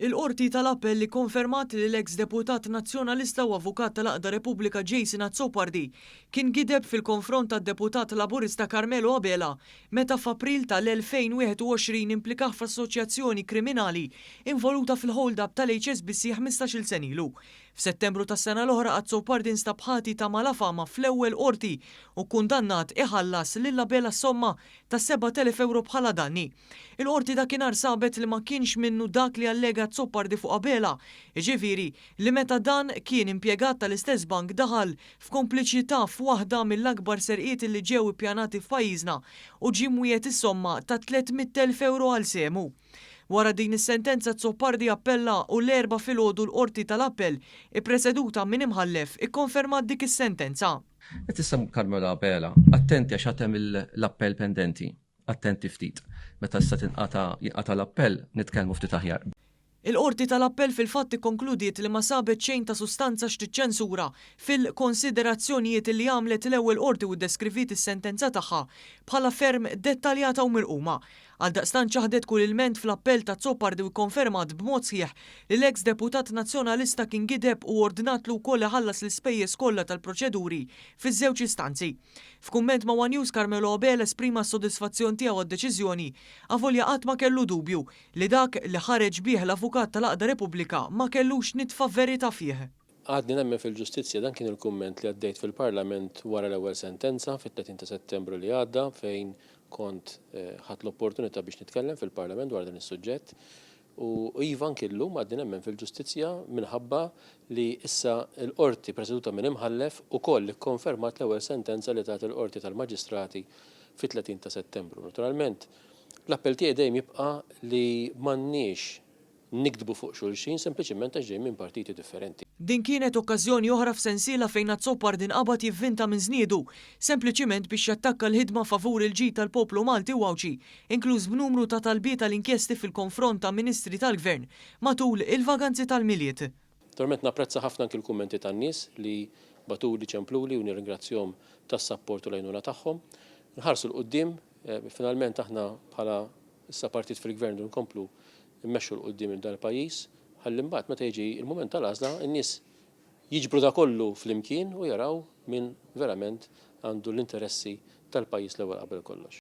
Il-Qorti tal-Appell ikkonfermat li l-eks deputat Nazzjonalista u avukat tal-Għaqda Repubblika Jason Azzopardi kien gideb fil-konfront tad-deputat Laburista Carmelo Abela meta f'April tal-2021 implikah f'assoċjazzjoni kriminali involuta fil-hold-up tal-HSBC 15-il sena ilu. F'Settembru tas-sena l-oħra Azzopardi nstab ħati ta' malafama fl-ewwel qorti u kundannat iħallas lil Abela somma ta' 7,000 euro bħala danni. Il-qorti dakinhar sabet li ma kienx minnu dak li allega Azzopardi fuq Abela, jiġifieri li meta dan kien impjegat tal-istess bank daħal f'kompliċità f'waħda mill-akbar serqiet li ġew ippjanati f'pajjiżna u ġie mwiegħed is-somma ta' 300,000 euro għal sehmu. Wara din is-sentenza Azzopardi appella u l-Erbgħa filgħodu l-Qorti tal-Appell ippreseduta minn imħallef ikkonfermat dik is-sentenza. Qed issa Carmelo Abela, attenti għax għad hemm l-appell pendenti. Attenti ftit. Meta issa tinqata' jinqata' l-appell, nitkellmu ftit aħjar. Il-Qorti tal-Appell fil-fatt ikkonkludiet li ma sabet xejn ta' sustanza x'tiċċensura fil-konsiderazzjonijiet li għamlet l-ewwel qorti u ddeskriviet is-sentenza tagħha bħala ferm dettaljata u mirquma. Għaldaqstant ċaħdet kull ilment fl-appell ta' Azzopardi u kkonfermat b'mod sħiħ li l-eks deputat Nazzjonalista kien gideb u ordnatlu wkoll iħallas l-ispejjeż kollha tal-proċeduri fiż-żewġ istanzi. F'kumment ma' one News Carmelo Abela esprima s-sodisfazzjon tiegħu għad-deċiżjoni avolja qatt ma kellu dubju li dak li ħareġ bih l-avukat tal-Għaqda Repubblika ma kellux nitfa verità fih. "Għadni nemmen fil-ġustizzja", dan kien il-kumment li għaddejt fil-Parlament wara l-ewwel sentenza fit-30 ta' Settembru li għadda, fejn kont ħadt l-opportunità biex nitkellem fil-Parlament dwar dan is-suġġett. U iva, anki llum għadni nemmen fil-ġustizzja minħabba li issa l-qorti preseduta minn imħallef ukoll ikkonfermat l-ewwel sentenza li tat il-Qorti tal-Maġistrati fit-30 ta' Settembru. Naturalment, l-appell tiegħi dejjem jibqa' li m'għandniex nigdbu fuq xulxin sempliċement għax ġejjin minn partiti differenti. Din kienet okkażjoni oħra f'sensiela fejn Azzopardi nqabad jivvinta minn żniedu, sempliċiment biex jattakka l-ħidma favur il-ġid tal-poplu Malti u Għawdxi, inkluż b'numru ta' talbiet għal inkjesti fil-konfront ta' ministri tal-Gvern matul il-vaganzi tal-Milied. Naturalment napprezza ħafna anki l-kummenti tan-nies li bagħtuli, ċempluli u nirringrazzjahom tas-sapport u l-għajnuna tagħhom. Nħarsu 'l quddiem, finalment aħna bħala issa partit fil-Gvern rridu nkomplu mmexxu 'l quddiem lil dan il-pajjiż ħalli mbagħad meta jiġi l-mument tal-għażla n-nies jiġbru da kollu flimkien u jaraw min verament għandu l-interessi tal-pajjiż l-ewwel qabel kollox.